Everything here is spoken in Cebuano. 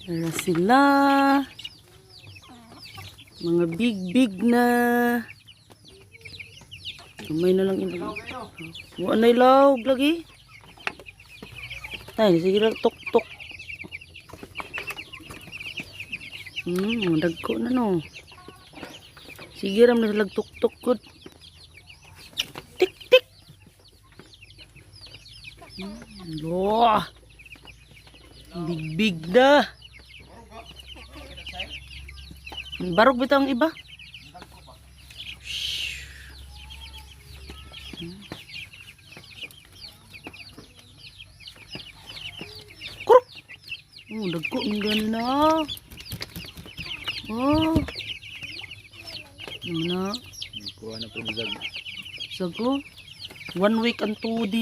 Tara sila. Mga big big na. Kamay na lang ina. Wa na ilawg lagi. Tay, sige lang tok tok. Dagko na no. Sige ram na sila tok tok gud. Tik tik. Oh. Big big na. Barog bitaw ang iba. Shhh. Kuruk. Oh, dagko ang gani na. Oh. Ano na? Kuha na po bizag. Sago. 1 week and 2 days.